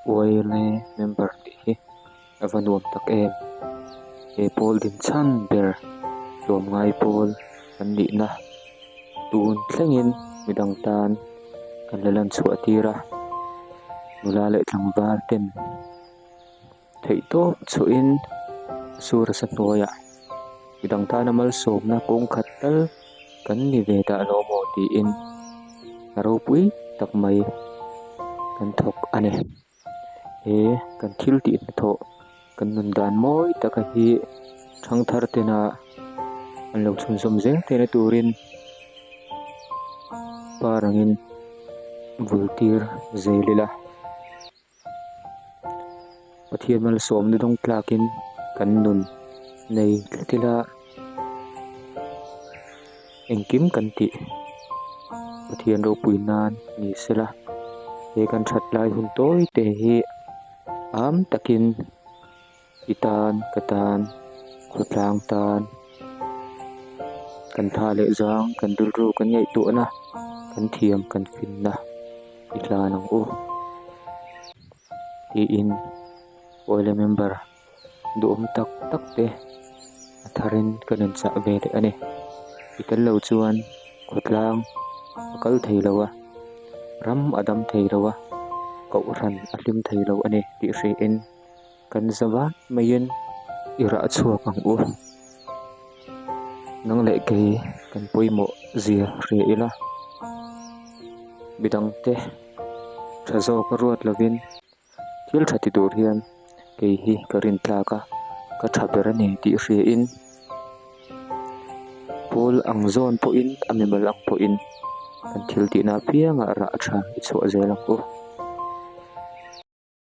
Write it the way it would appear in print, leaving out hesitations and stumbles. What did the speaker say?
Yma member tih hi a va nuam tak em he pawl din chhan ber tlawmngai pawl an nihna tun thlengin midang tan kan la lan chhuah tir a nula leh tlangval ten theih tawp chhuahin sur a sa hnuaiah midang tana malsawmna kawng khat tal kan ni ve dah lo maw tiin a ropui tak mai kan thawk a ni he kan thil tih hnathawh kan nun dan mawi taka hi thangthar tena an lo chhunzawm zel theihna turin par angin vul tir zel ila. Pathian malsawmna dawng tlakin kan nun nei tlat ila engkim kan tih Pathian ropui nan ni sela he kan that lai hun tawi te hi am takin i tan ka tan khawtlang tan kan tha leh zang kan rilru kan ngaihtuahna kan thiam kan finna i tlan ang u tiin oil member duhawm tak tak te a tharin ka rawn chah ve leh a ni i tel lo chuan khawtlang a kal thei lo a ram a dam thei lo a kohhran a hlim thei lo a ni tih hriain. Kan za vak maiin i rah chhuak ang u. Nang leh kei kan pawimawh zia hria ila. Midangte tha zawk a ruat lovin thil tha ti tur hian kei hi ka rin tlak a, ka tha ber a ni tih hriain pawl ang zawn pawhin a mimal ang pawhin kan thil tihna apiangah rah tha i chhuah zel ang u.